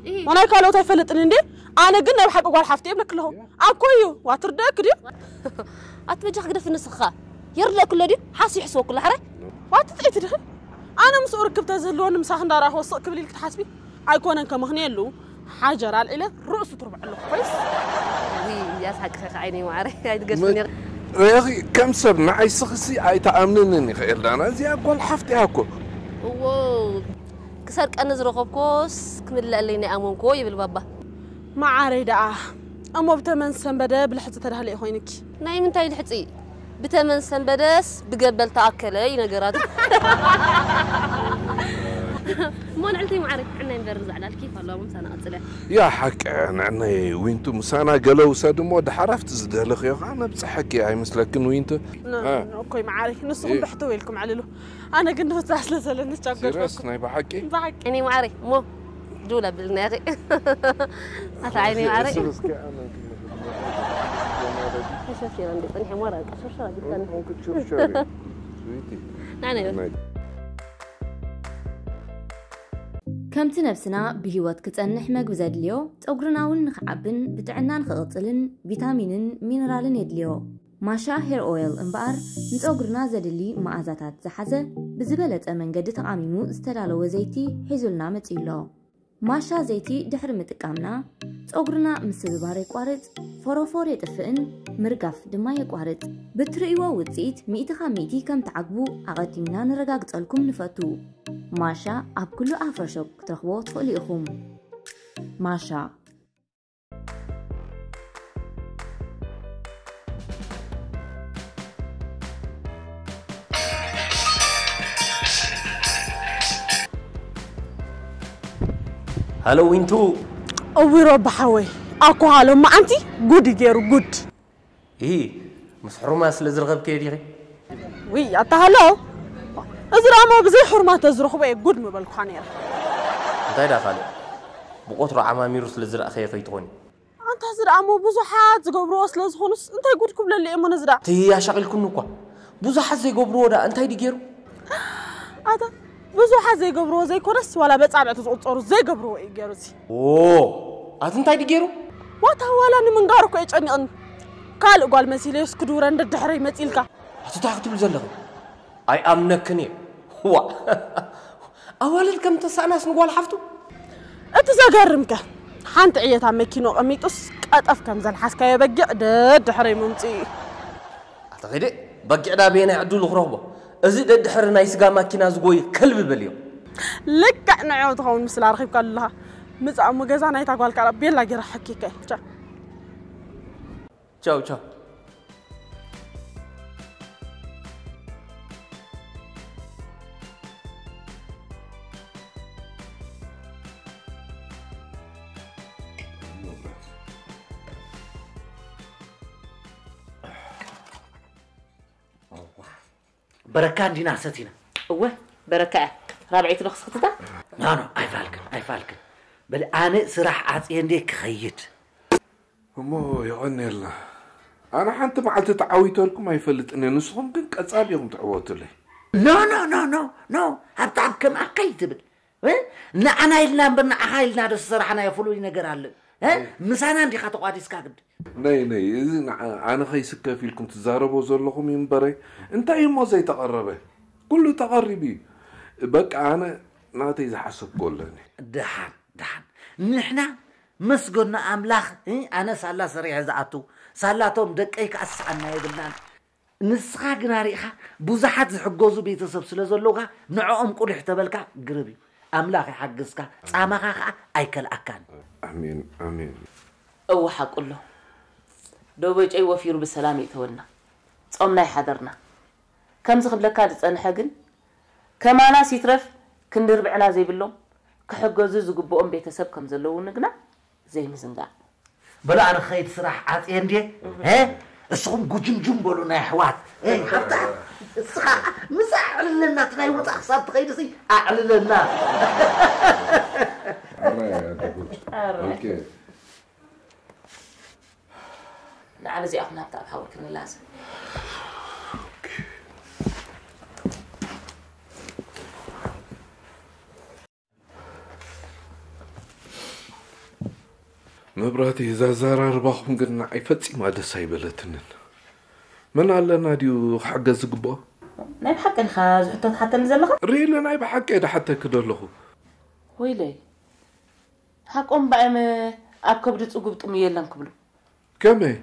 እሂ ዋናይ ካልኦት ኣይፈልጥን እንዴ ኣነ ግን ናይ ብሓቂ ጓል ሓፍቲ እየ ብለክ ኣለኹ ኣኮ እዩ ዋ ትርደእክ ድዩ ኣቲ በጃ ክግደፍ ንስኻ የርድለክሎ ድዩ ሓስ ይሕስወክሎ ሕራይ ዋ ትፅኢት ድኺ ኣነ ምስኡ ርክብ ተዝህልወኒ ምሳኽ እንዳረኣኹ ስቕ ክብል ኢልክ ትሓስቢ ኣይኮነን ከምኽንየሉ ሓጀር ኣልዒለ ርእሱ ትርብዐ ኣለኹ ኮይስ ዊ ያስሓቅኸ ዓይነይ ማዕረ ኣይትገድፍኒ ርኢኺ ከም ሰብ ንዓይ ስኽሲ ኣይተኣምንንን ይኽእል ዳና እዚኣ ጓል ሓፍቲ እያ እኮ እዎ ክሰርቀኒ ዝረኸብኮስ ክምለአለይ ናይ ኣመንኮ ይብል ባባ መዓረይ ደኣ እሞ ብተመን ሰንበደ ብልሕፂ ተዳህለ ኮይንኪ ናይ ምንታይ ልሕፂ ብተመን ሰንበደስ ብገበል ተኣከለ እዩ ነገራቱ እሞ ንዕልተይ ማዕረ ዕናይ እምበር ዛዕዳ ልኪፍ ኣለዋ ምሳና ቀፅለ ያ ሓቂ ንዕነይ ዊንቱ ምሳና ገለ ውሰድ እሞ ድሓር ኣብቲ ዝደለኽዮ ከዓ ነብፅሐኪ ኣይመስለክን ዊንቱ እኮይ መዓረይ ንስኹም ብሕትው ኢልኩም ዕልሉ ኣነ ግን ንፍትሕ ስለ ዘለኒ ቻጎ ሲሪየስ ናይ ብሓቂ ብሓቂ እኔ ማዕረ እሞ ዱላ ብልና ያኺ ኣታ ዓይኒ ማዕረ ተሸፊረ እንዲ ፅንሐ ሞራ ቀሽርሽራ ቢልካኒ ናነ ከምቲ ነብስና ብህይወት ክጸንሕ መግቢ ዘድልዮ፣ ጸጉርና እውን ንኽዓብን ብጥዕና ንኽቕጽልን ቪታሚንን ሚነራልን የድልዮ። ማሻ ሄር ኦይል እምበኣር ንጸጉርና ዘድሊ መኣዛታት ዝሓዘ ብዝበለጸ መንገዲ ተቓሚሙ ዝተዳለወ ዘይቲ ሒዙልና መጺኡ ኣሎ። ማሻ ዘይቲ ድሕሪ ምጥቃምና ጸጉርና ምስብባር የቋርጽ፣ ፎሮፎር የጥፍእን ምርጋፍ ድማ የቋርጽ። ብትርእይዎ ውጽኢት ሚእቲ ካብ ሚእቲ ከም ትዓግቡ ኣቐዲምና ነረጋግጸልኩም ንፈቱ። ማሻ ኣብ ኩሉ ኣፍሮ ሾፕ ክትረኽቦ ትኽእሉ ኢኹም። ማሻ። ሃሎ ዊንቱ። እዊ ሮቢ ሓወይ ኣኮ ሃሎ መዓንቲ ጉድ እዩ ገይሩ ጉድ። ኢሂ ምስ ሕሩማ ስለ ዝረኸብከዮ ዲኺ? ውይ ኣታ ሃሎ እዚ ደኣ እሞ ብዘይ ሕሩማ ተዝረኽቦ እየ ጉድ ምበልኩኻ ነይረ። እንታይ ደኣ ካልእ ብቆትሮ ዓማሚሩ ስለ ዝረኣኸዮ ከይትኾኒ? ኣንታ እዚ ደኣ እሞ ብዙሓት ዝገብርዎ ስለ ዝኾኑስ እንታይ ጉድ ክብለሉ እየ እሞ ነዚ ደኣ። ትይ ኣሻቒልኩኒ እኳ ብዙሓት ዘይገብርዎ ደኣ እንታይ ድዩ ገይሩ? ኣታ ብዙሓት ዘይገብርዎ ዘይኮነስ ዋላ በጻብዕቲ ዝቑጸሩ ዘይገብርዎ እዩ ገይሩ እዚ። ኦ፣ ኣቲ እንታይ ድዩ ገይሩ? ዋታ ዋላ ንምንጋር እኮ የጨኒቕኒ። ካልእ ጓል መሲለዮስ ክድውረን ደድሕረይ መጺልካ። ኣቲ እንታይ ክትብል ዘለኺ? ኣይኣምነክን እየ። ዋ፣ ኣዋልድ ከም ተሳእናስ ንጓል ሓፍቱ? እቲ ዘገርምከ ሓንቲ ዕየት ኣብ መኪኖ ቀሚጡስ ቀጠፍ ከም ዘልሓስካዮ በጊዕ ደድሕረይ ምምጽኡ እዩ። ኣታ ከይደ በጊዕ ዳ በየናይ ዕድሉ ክረኽቦ? እዚ ደድሕሪ ናይ ስጋ ማኪና ዝጎይ ከልቢ በልዮ። ልክዕ ንዕኡ ትኸውን ምስላ ረኺብካ ኣለኻ። ምጻእ እሞ ገዛ ናይታ ጓልካ ቤላ ጌራ ሓኪካ እየ። ቻው። ቻው ቻው። በረካ እንዲና ሰቲና። እወ፣ በረካ እያ። ራብዐይቲ ዶ ክስክትታ? ኖ ኖ፣ ኣይፋልክን ኣይፋልክን። በል ኣነ ስራሕ ዓፅየ እንዴ ክኸይድ። እሞ የቐንየልና። ኣነ ሓንቲ መዓልቲ ተዓዊተልኩም ኣይፈልጥን እየ፣ ንስኹም ግን ቀጻሊ ኢኹም ትዕወቱለይ። ኖ ኖ ኖ ኖ ኖ፣ ሃብታም ከምኣካ ይትብል። እ? ንዓና ኢልና እምበር ንዓኻ ኢልና ዶ ዝሰራሕናዮ ፍሉይ ነገር ኣሎ? እ? ምሳና እንዲኻ ተቋዲስካ ግዲ። ነይ ነይ፣ እዚ ንዓ- ኣነ ከይስከፍ ኢልኩም ትዛረቦ ዘለኹም እዩ እምበረይ። እንታይ እሞ ዘይተቐረበ? ኩሉ ተቐሪቡ እዩ። በቃ ኣነ ናተይ ዝሓሰብኩ ኣለኒ። ደሓን ደሓን፣ ንሕና መስገኖ ኣምላኽ እ፣ ኣነ ሳላ ሰሪሐ ዝኣቱ ሳላቶም ደቀይ ከኣ ዝስኣና የብልናን። ንስኻ ግና ርኢኻ ብዙሓት ዝሕገዙ ቤተሰብ ስለ ዘለውካ ንዕኦም ቁሊሕ ተበልካ ግርብ እዩ። ኣምላኽ ይሓግዝካ፣ ጻማኻ ከኣ ኣይከልኣካን። ኣሜን ኣሜን። እወ ሓቁ ኣሎ። ደቦጨይ ወፊሩ ብሰላም የእተወና። ጾምና ይሓደርና። ከምዚ ክብለካ ዝጸንሐ ግን ከማናስ ይትረፍ ክንዲ ርብዕና ዘይብሎም ክሕገዙ ዝግብኦም ቤተሰብ ከም ዘለውኒ ግና ዘይምዝንጋዕ። በሉ ኣነ ክኸይድ ስራሕ ዓፅየ እንድየ። እ? እስኹም ጉጅምጁም በሉ ናይ ኣሕዋት። እ፣ ሓብታ እስኻ ምስ ኣዕልለና እቲ ናይ ወፃእ ክሳብ ትኸይድ ሲ ኣዕልለና። ኣራይ ኣደጎች ኦኬ። ንዓል እዚኣ ኩናት ኣብ ሓዊ ክንላዘ። መብራህቲ፣ እዛ ኣዘራርባኹም ግን ንዓይ ፈጺማ ደስ ኣይበለትንን። መን ኣለና ድዩ ክሕገዝ ዝግብኦ? ናይ ብሓቂ ዲኻ ዝሕቶ ትሓተኒ ዘለኻ? ሪሊ ናይ ብሓቂ እየ ድሓተኪ ዘለኹ። ወይለይ፣ ሓቆም እምበኣዮም ኣብ ከብዲ ጽጉብ ጥሙይ የለን ክብሉ። ከመይ?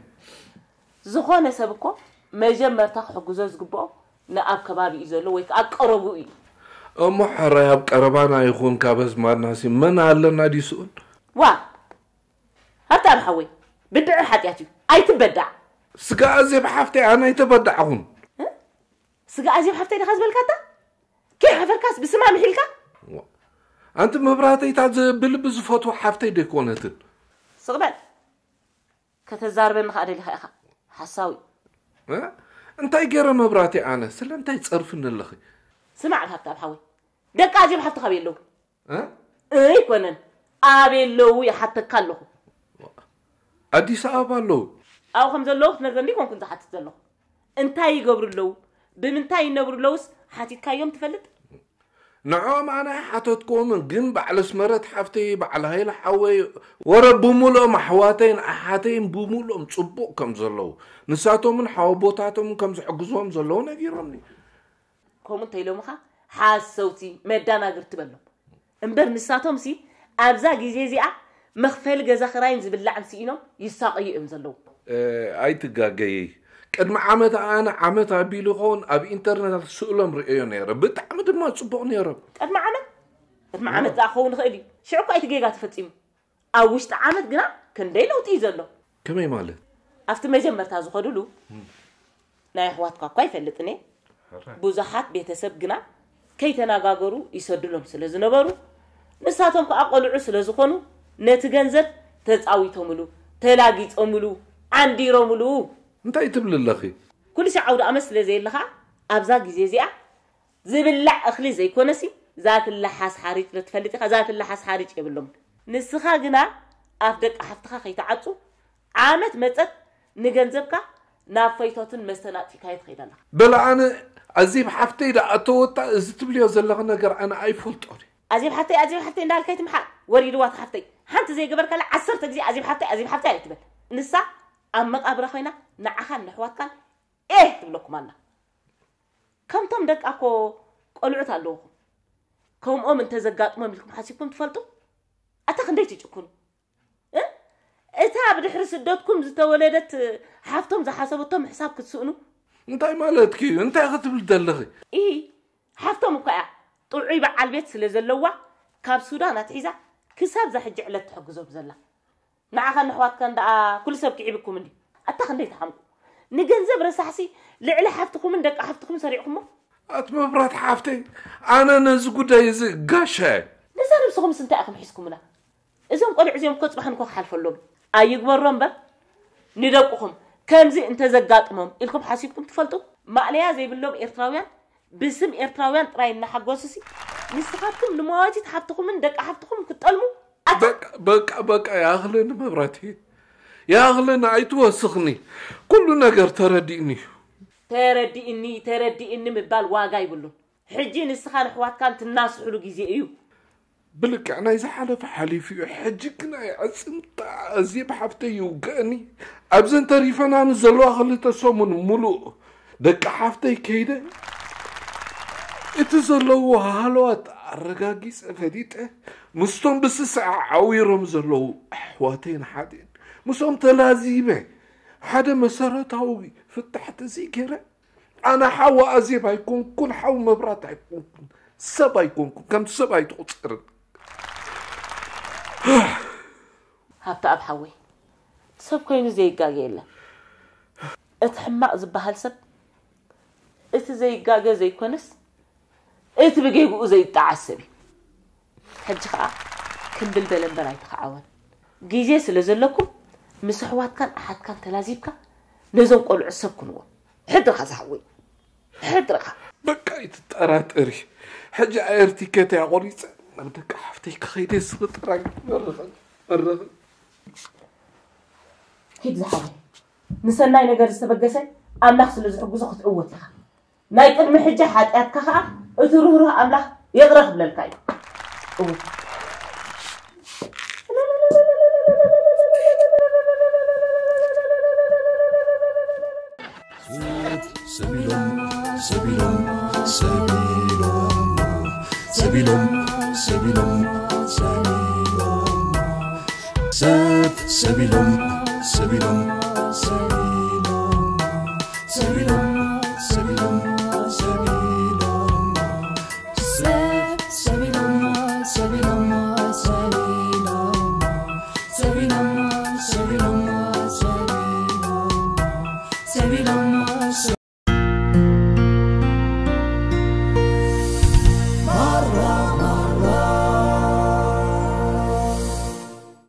ዝኾነ ሰብ እኮ መጀመርታ ክሕግዞ ዝግብኦ ንኣብ ከባቢኡ ዘሎ ወይ ከዓ ቀረብኡ እዩ። እሞ ሕራይ ኣብ ቀረባና ይኹን ካብ ኣዝማድናሲ መን ኣለና ድዩ ስኡን? ዋ ሃብታም ሓወይ ብድዐ ሓጢኣት እዩ ኣይትበዳዕ። ስጋ ኣዜብ ሓፍተይ ኣነ ኣይተበዳዕኹን። ስጋ ኣዜብ ሓፍተይ ዲኻ ዝበልካታ? ከይሓፈርካስ ብስማ ምሒልካ? ኣንቲ መብራህተይ እታ ብልቢ ዝፈትዋ ሓፍተይ ደይኮነትን? ስቕ በል። ከተዛርበኒ ከኣ ደሊኻ ኢኻ ሓሳዊ። እ? እንታይ ገይረ መብራህተይ ኣነ? ስለምንታይ ትጸርፍኒ ኣለኺ? ስማዕ ሃብታም ሓወይ፣ ደቂ ኣዜብ ሓፍትኻ ኣበይ ኣለዉ? እ? ኣይኮነን ኣበይ ኣለዉ ይሓተካ ኣለኹ። ኣዲስ ኣበባ ኣለዉ። ኣብኡ ከም ዘለዉ ክትነግረኒ ኣይኮንኩን ዝሓትት ዘለኹ። እንታይ ይገብሩ ኣለዉ? ብምንታይ ይነብሩ ኣለዉስ ሓቲትካዮም ትፈልጥ? ንዕኦም ኣነ ኣይሓተትክዎምን፣ ግን በዓል ኣስመረት ሓፍተይ፣ በዓል ሃይለ ሓወይ፣ ወረ ብምሉኦም ኣሕዋተይን ኣሓተይን ብምሉኦም ጽቡቕ ከም ዘለዉ፣ ንሳቶምን ሓወቦታቶምን ከም ዝሕግዝዎም ዘለዉ ነጊሮምኒ። ከምኡ እንተኢሎምኻ ሓሰውቲ፣ መዳናግርቲ በሎም። እምበር ንሳቶምሲ ኣብዛ ግዜ እዚኣ መኽፈሊ ገዛ ኽራይን ዝብላዕን ስኢኖም ይሳቐዩ እዮም ዘለዉ። ኣይትጋገዪ። ቅድሚ ዓመት ኣነ ዓመት ኣቢሉ ይኸውን ኣብ ኢንተርነት ስእሎም ርእየዮ ነይረ። ብጣዕሚ ድማ ጽቡቕ ነይሮም። ቅድሚ ዓመት? ቅድሚ ዓመት ደኣ ክኸውን ይኽእል እዩ። ሽዑ እኮ እቲ ጌጋ ተፈጺሙ። ኣብ ውሽጢ ዓመት ግና ክንደይ ለውጢ እዩ ዘሎ። ከመይ ማለት? ኣብቲ መጀመርታ ዝኸዱሉ ናይ ኣሕዋትካ እኳ ኣይፈልጥን እየ። ብዙሓት ቤተሰብ ግና ከይተናጋገሩ ይሰድሎም ስለ ዝነበሩ፣ ንሳቶም ከኣ ቆልዑ ስለ ዝኾኑ፣ ነቲ ገንዘብ ተጻዊቶምሉ፣ ተላጊጾምሉ፣ ዓንዲሮምሉ። እንታይ ትብሊ ኣለኺ? ኩልሻዕ ኣውደ ኣመት ስለ ዘየለ ከኣ፣ ኣብዛ ግዜ እዚኣ ዝብላዕ እኽሊ ዘይኮነሲ፣ ዛትላሓስ ሓሪጭ ዶ ትፈልጥ ኢኻ? ዛትላሓስ ሓሪጭ የብሎም። ንስኻ ግና ኣፍ ደቂ ሓፍትኻ ከይትዓጹ፣ ዓመት መጸት ንገንዘብካ ናብ ፈይቶትን መስተን ኣጥፊእካዮ ትኸይድ ኣለኻ። በለ ኣነ ኣዜብ ሓፍተይ ደኣ እተወታ፣ እዚ ትብልዮ ዘለኺ ነገር ኣነ ኣይፈልጦን። ኣዜብ ሓፍተይ፣ ኣዜብ ሓፍተይ እንዳልካይ ትምሓር፣ ወሪድዋ እቲ ሓፍተይ። ሓንቲ ዘይገበርካላ ዓሰርተ ግዜ ኣዜብ ሓፍተይ፣ ኣዜብ ሓፍተይ ኣይትበል። ንሳ ኣብ መቓብራ ኮይና ንዓኻን ንኣሕዋትካን ኤህ ትብለኩም ኣላ። ከምቶም ደቃ እኮ ቆልዑት ኣለውኹም። ከምኦም እንተዘጋጥሞም ኢልኩም ሓሲብኩም ትፈልጡ? ኣታ ክንደይ ትጭክኑ? እ? እታ ብድሕሪ ስደትኩም ዝተወለደት ሓፍቶም ዝሓሰበቶ ምሕሳብ ክትስእኑ? እንታይ ማለትኪ እዩ? እንታይ ክትብል ዘለኺ? ኢ ሓፍቶም እኳ እያ ጥዑይ በዓል ቤት ስለ ዘለዋ ካብ ሱዳን ኣትሒዛ ክሳብ ዛ ሕጂ ዕለት ትሕግዞም ዘላ። ንዓኻን ንኣሕዋትካን ደኣ ኩሉ ሰብ ክዒብኩም እንዲ። ኣታ ክንደይ ትሓምቁ። ንገንዘብ ረሳሕሲ ልዕሊ ሓፍትኹምን ደቂ ሓፍትኹምን ሰሪዕኩሞ። ኣት መብራት ሓፍተይ፣ ኣነ ነዚ ጉዳይ እዚ ጋሻ እየ። ነዛ ነብስኹምስ እንታይ ኢኹም ሒዝኩምላ? እዞም ቆልዑ እዚኦም እኮ ጽባሕ ንኮ ክሓልፈሎም። ኣይግበሮ እምበር ንደቅኹም ከምዚ እንተዘጋጥሞም ኢልኩም ሓሲብኩም ትፈልጡ? ማእለያ ዘይብሎም ኤርትራውያን ብስም ኤርትራውያን ጥራይ እናሓጎሱሲ ንስኻትኩም ንመዋቲት ሓፍትኹምን ደቂ ሓፍትኹም ክትጠልሙ? ኣታ በቃ በቃ በቃ፣ ያኽልን መብራቴ፣ ያኽልን ኣይትወስኽኒ። ኩሉ ነገር ተረዲእኒ እዩ። ተረዲእኒ ተረዲእኒ ምባል ዋጋ ይብሉን። ሕጂ ንስኻ ንኣሕዋትካን ትናስሕሉ ግዜ እዩ። ብልክዕ ናይ ዝሓለፈ ሓሊፉ እዩ። ሕጂ ግን ኣይ ዕጽምታ ኣዜብ ሓፍተይ ይውግአኒ። ኣብዘን ተሪፈናኒ ዘለዋ ክልተ ሰሙን ሙሉእ ደቂ ሓፍተይ ከይደ እቲ ዘለዎ ሃለዋት ኣረጋጊጸ ፈሊጠ ምስቶም ብስስዓ ዓዊሮም ዘለዉ ኣሕዋተይን ሓጥእን ምስኦም ተላዚበ ሓደ መሰረታዊ ፍታሕ ተዘይገይረ ኣነ ሓው ኣዜብ ኣይኮንኩን፣ ሓው መብራት ኣይኮንኩን፣ ሰብ ኣይኮንኩን፣ ከም ሰብ ኣይትቑጸርን። ሃብተኣብ ሓወይ፣ ሰብ ኮይኑ ዘይጋገ የለን። እቲ ሕማቕ ዝበሃል ሰብ እቲ ዘይጋገ ዘይኮነስ እቲ ብጌግኡ ዘይጠዓስ ሰብ እዩ። ሕጂ ኸኣ ክምብል በለ እምበር ኣይተኸዓወን። ግዜ ስለ ዘለኩም ምስ ኣሕዋትካን ኣሓትካን ተላዚብካ ነዞም ቆልዑ ሰብ ኩንዎም። ሕድርኻ ዝሓወይ፣ ሕድርኻ። በቃ ኣይትጠራጠሪ። ሕጂ ኣየር ቲኬት እያ ቆሪፀ ናብ ደቂ ሓፍተይ ክኸይደ ስኺ ጥራይ መረኸ መረኸ ኪድ ዝሓወይ፣ ንሰናይ ነገር ዝተበገሰ ኣምላኽ ስለ ዝሕግዞ ክትዕወት ኢኻ። ናይ ቅድሚ ሕጂ ሓጢኣትካ ኸኣ እቲ ርህሩህ ኣምላኽ ይቕረ ክብለልካ እዩ። እወ። ሰቢሎም ሰቢሎም ሰቢሎም ሰቢሎም ሰቢሎም ሰቢሎም ሰብ ሰቢሎም ሰቢሎም ሰቢሎም ሰቢሎም